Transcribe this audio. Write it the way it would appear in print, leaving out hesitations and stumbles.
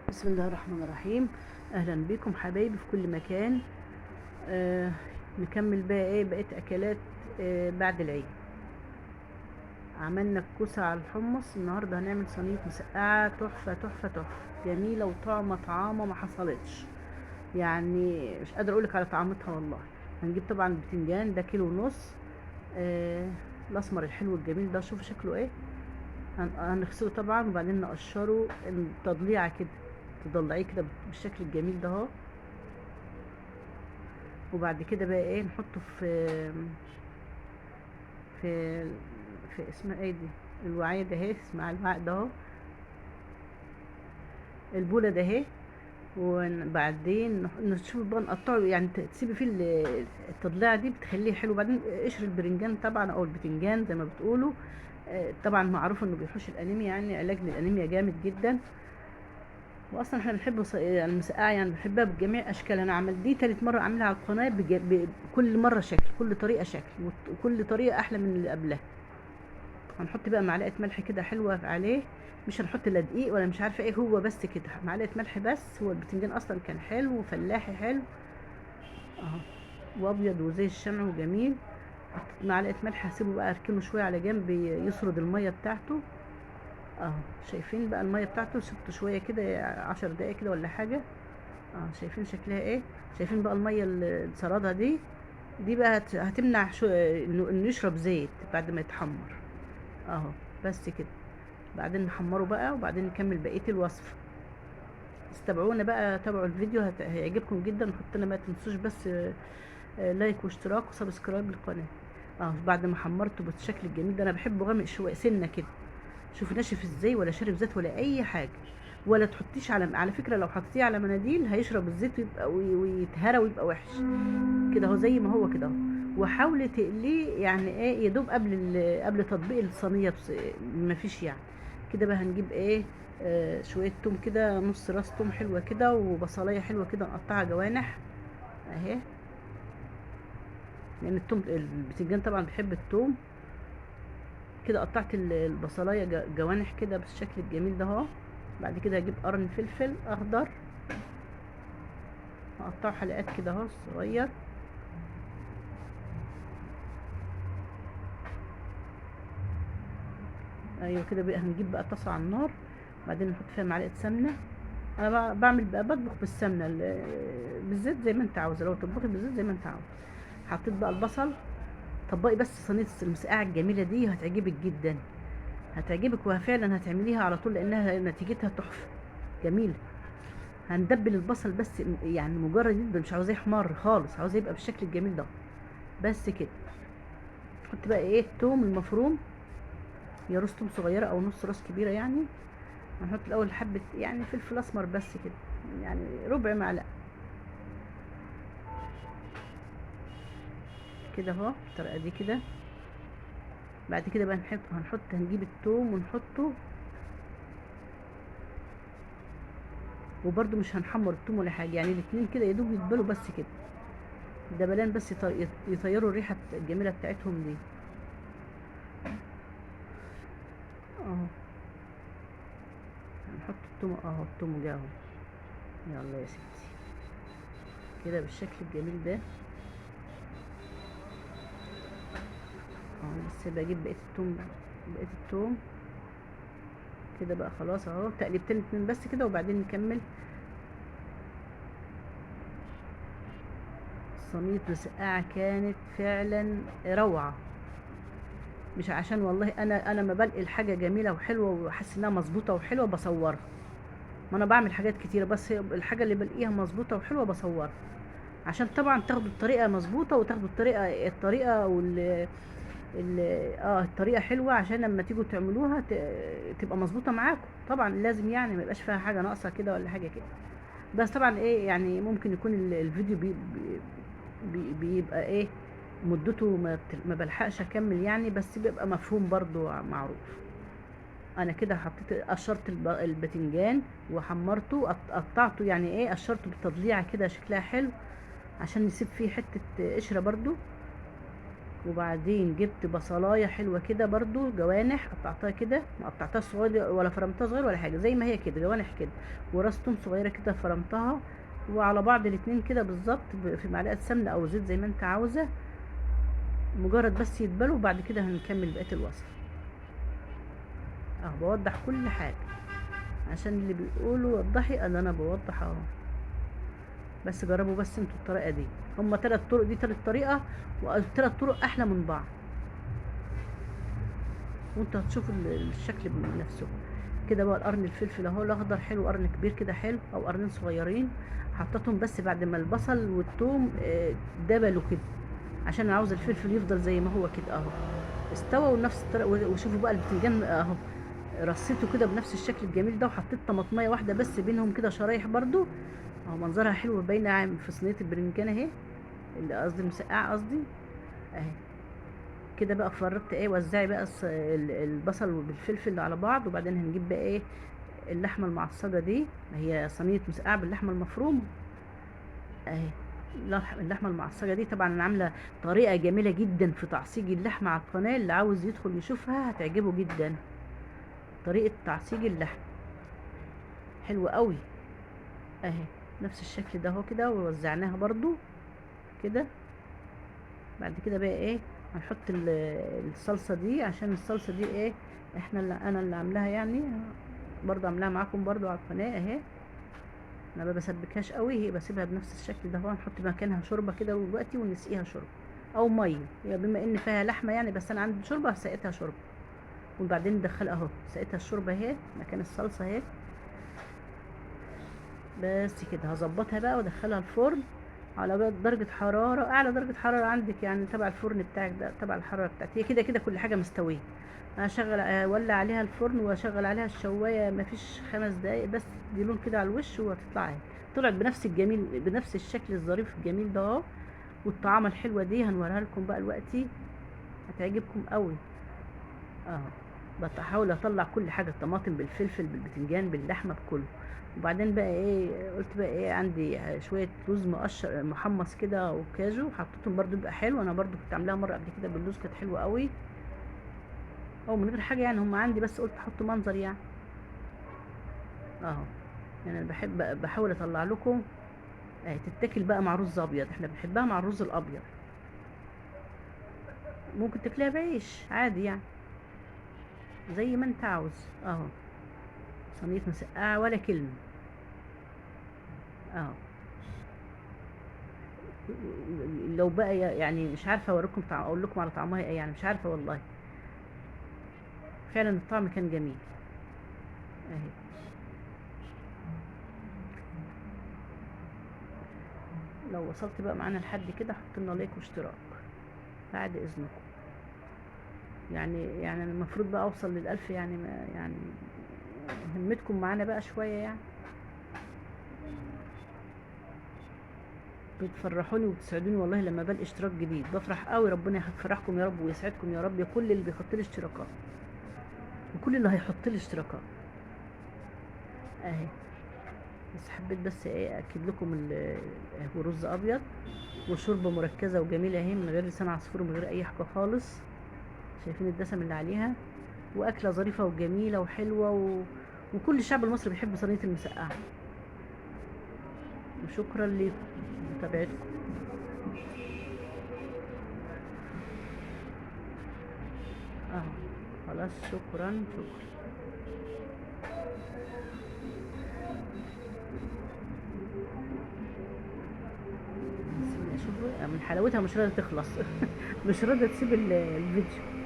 بسم الله الرحمن الرحيم. اهلا بكم حبايبي في كل مكان. نكمل بقى ايه بقية اكلات بعد العيد. عملنا الكوسه على الحمص، النهارده هنعمل صينية مسقعه تحفة تحفة تحفة، جميلة وطعمه طعامه ما حصلتش، يعني مش قادرة اقولك على طعمتها والله. هنجيب طبعا البتنجان ده 1.5 كيلو، الاسمر الحلو الجميل ده، شوفوا شكله ايه. هنغسله طبعا وبعدين نقشره تضليعه كده، تضلعيه كده بالشكل الجميل ده اهو. وبعد كده بقى ايه نحطه في في في اسمها ايه دي، الوعاء ده اهي، اسمها الوعاء ده اهو، البوله ده اهي. وبعدين نشوف بقى نقطعه، يعني تسيبي فيه التضليعه دي بتخليه حلو. بعدين قشر البرنجان طبعا او البتنجان زي ما بتقولوا، طبعا معروف انه بيحوش الانيميا، يعني علاج للانيميا جامد جدا. واصلا احنا بنحب المسقعه، يعني بنحبها بجميع اشكالها. انا عملت دي تالت مرة اعملها على القناة، بكل مرة شكل، كل طريقه شكل، وكل طريقه احلى من اللي قبلها. هنحط بقى معلقه ملح كده حلوة عليه، مش هنحط لا دقيق ولا مش عارفه ايه، هو بس كده معلقه ملح بس. هو البتنجان اصلا كان حلو وفلاحي حلو اهو، وابيض وزي الشمع وجميل. حطيت معلقه ملح، هسيبه بقى اركنه شوية على جنب يسرد المية بتاعته اهو. شايفين بقى المية بتاعته، سبته شوية كده 10 دقايق كده ولا حاجة اهو. شايفين شكلها ايه؟ شايفين بقى المية اللي سردها دي، دي بقى هتمنع انه يشرب زيت بعد ما يتحمر اهو. بس كده، بعدين نحمره بقى وبعدين نكمل بقية الوصفة. استبعونا بقى، تابعوا الفيديو هيعجبكم جدا. وحط لنا ما تنسوش بس like واشتراك و subscribe للقناة. بعد ما حمرته بالشكل الجميل ده، انا بحبه غامق شوية سنة كده، شوف ناشف ازاي، ولا شارب زيت ولا اي حاجة. ولا تحطيش على فكرة لو حطيتيه على مناديل هيشرب الزيت ويبقى ويتهرى ويبقى وحش كده اهو، زي ما هو كده اهو. وحاولي تقليه يعني ايه يا دوب قبل تطبيق الصينية، مفيش يعني كده بقى. هنجيب ايه شوية توم كده، نص راس توم حلوة كده، وبصلايه حلوة كده نقطعها جوانح اهي، لان التوم البتنجان طبعا بيحب التوم كده. قطعت البصلايه جوانح كده بالشكل الجميل ده اهو. بعد كده هجيب قرن فلفل اخضر، هقطعه حلقات كده اهو صغير. ايوه كده بقى. هنجيب بقى طاسه على النار، بعدين نحط فيها معلقه سمنه. انا بعمل بقى بطبخ بالسمنه بالزيت زي ما انت عاوزه، لو تطبخي بالزيت زي ما انت عاوزه. حطيت بقى البصل. طبقي بس صينية المسقعه الجميلة دي، هتعجبك جدا، هتعجبك وفعلا هتعمليها على طول لانها نتيجتها تحفة جميلة. هندبل البصل بس، يعني مجرد يدبل، مش عاوزاه يحمر خالص، عاوزاه يبقى بالشكل الجميل ده بس كده. نحط بقى ايه التوم المفروم، يا راس توم صغيرة او نص راس كبيرة يعني. هنحط الاول حبه يعني فلفل اسمر بس كده، يعني ربع معلقه كده اهو بالطريقة دي كده. بعد كده بقى هنجيب التوم ونحطه، وبرده مش هنحمر التوم ولا حاجة، يعني الاتنين كده يا دوب يتبلوا بس كده، دبلان بس يطيروا الريحة الجميلة بتاعتهم دي اهو. هنحط التوم اهو، التوم جه اهو، يلا يا ستي كده بالشكل الجميل ده اهو. بس بجيب بقية التوم، بقية التوم كده بقى خلاص اهو، تقليبتين اتنين بس كده وبعدين نكمل. صينية مسقعه كانت فعلا روعه، مش عشان والله انا ما بلقي الحاجة جميلة وحلوه وحاسه انها مظبوطة وحلوه بصورها، ما انا بعمل حاجات كتيرة، بس الحاجة اللي بلاقيها مظبوطة وحلوه بصورها، عشان طبعا تاخدوا الطريقة مظبوطة وتاخدوا الطريقة وال الطريقة حلوة، عشان لما تيجوا تعملوها تبقى مظبوطة معاكم. طبعا لازم يعني ما يبقاش فيها حاجة ناقصه كده ولا حاجة كده. بس طبعا ايه يعني ممكن يكون الفيديو بي بي بيبقى ايه مدته ما بلحقش اكمل يعني، بس بيبقى مفهوم برضو معروف. انا كده حطيت قشرت البتنجان وحمرته، قطعته يعني ايه قشرته بالتضليعه كده شكلها حلو، عشان نسيب فيه حتة قشرة برضو. وبعدين جبت بصلايه حلوة كده برضو جوانح، قطعتها كده، ما قطعتهاش صغير ولا فرمتها صغير ولا حاجة، زي ما هي كده جوانح كده، وراس توم صغيرة كده فرمتها، وعلى بعض الاتنين كده بالظبط في معلقه سمنه او زيت زي ما انت عاوزه، مجرد بس يتبلوا. وبعد كده هنكمل بقية الوصفة. اهو بوضح كل حاجة عشان اللي بيقولوا وضحي، انا بوضح اهو. بس جربوا بس انتوا الطريقة دي، هما 3 طرق، دي 3 طريقه، وثلاث طرق احلى من بعض، وانتوا هتشوفوا الشكل بنفسكم كده. بقى القرن الفلفل اهو الاخضر حلو، قرن كبير كده حلو او قرنين صغيرين، حطيتهم بس بعد ما البصل والثوم دبلوا كده، عشان انا عاوز الفلفل يفضل زي ما هو كده اهو استوى. ونفس الطريقة. وشوفوا بقى البتنجان اهو رصيته كده بنفس الشكل الجميل ده، وحطيت طماطميه واحدة بس بينهم كده شرايح برضو اهو، منظرها حلو باينة في صينية البرنجان اهي، اللي قصدي المسقعه قصدي اهي كده. بقى فرطت ايه، وزعي بقى البصل بالفلفل على بعض. وبعدين هنجيب بقى ايه اللحمة المعصجه دي، هي صينية مسقعه باللحمه المفرومه اهي. اللحمة المعصجه دي طبعا انا عامله طريقه جميلة جدا في تعصيج اللحمة على القناة، اللي عاوز يدخل يشوفها هتعجبه جدا. طريقه تعصيج اللحمة حلوة قوي اهي، نفس الشكل ده اهو كده، ووزعناها برضو كده. بعد كده بقى ايه هنحط الصلصه دي، عشان الصلصه دي ايه احنا اللي انا اللي عاملاها يعني، برضو عاملاها معاكم برضو على القناة اهي. انا ما بسبكهاش قوي، هي بسيبها بنفس الشكل ده اهو. هنحط مكانها شوربة كده دلوقتي، ونسقيها شوربة او مية، هي بما ان فيها لحمه يعني، بس انا عندي شوربة سقيتها شوربة. وبعدين ندخل اهو سقيتها الشوربة اهي مكان الصلصه اهي. بس كده هظبطها بقى وادخلها الفرن على درجة حرارة، أعلى درجة حرارة عندك يعني تبع الفرن بتاعك ده، تبع الحرارة بتاعتك. هي كده كده كل حاجة مستوية. هشغل أولع عليها الفرن وأشغل عليها الشواية، مفيش 5 دقايق بس تدي لون كده على الوش وهتطلع اهي. طلعت بنفس الجميل، بنفس الشكل الظريف الجميل ده اهو، والطعامة الحلوة دي هنوريها لكم بقى دلوقتي، هتعجبكم قوي اهو. بحاول اطلع كل حاجة، الطماطم بالفلفل بالبتنجان باللحمة بكله. وبعدين بقى ايه قلت بقى ايه، عندي شوية لوز مقشر محمص كده وكاجو، حطيتهم برضو بيبقى حلو. انا برضو كنت عاملاها مرة قبل كده باللوز كانت حلوة قوي، او من غير حاجة يعني، هم عندي بس قلت احط منظر يعني اهو. يعني انا بحاول اطلع لكم اهي. تتاكل بقى مع رز ابيض، احنا بنحبها مع الرز الابيض، ممكن تاكليها بعيش عادي يعني زي ما انت عاوز اهو. صينية مسقعه ولا كلمة اهو. لو بقى يعني مش عارفه اوريكم طعم، اقول لكم على طعمها ايه يعني، مش عارفه والله. فعلا الطعم كان جميل اهي. لو وصلت بقى معانا لحد كده حط لنا لايك واشتراك بعد اذنكم. يعني المفروض بقى اوصل لل1000 يعني، ما يعني همتكم معانا بقى شوية يعني، بتفرحوني وبتسعدوني والله لما بلاقي اشتراك جديد، بفرح قوي. ربنا يفرحكم يا رب ويسعدكم يا رب، يا كل اللي بيحط لي اشتراكات وكل اللي هيحط لي اشتراكات اهي. بس حبيت بس ايه اكد لكم هو رز ابيض وشوربه مركزه وجميلة اهي، من غير لسان عصفور ومن غير اي حاجة خالص. شايفين الدسم اللي عليها، واكله ظريفة وجميلة وحلوه وكل الشعب المصري بيحب صينية المسقعه. وشكرا لكم متابعتكم. اهو خلاص، شكرا شكرا. شوفوا من حلاوتها مش راضية تخلص مش راضية تسيب الفيديو.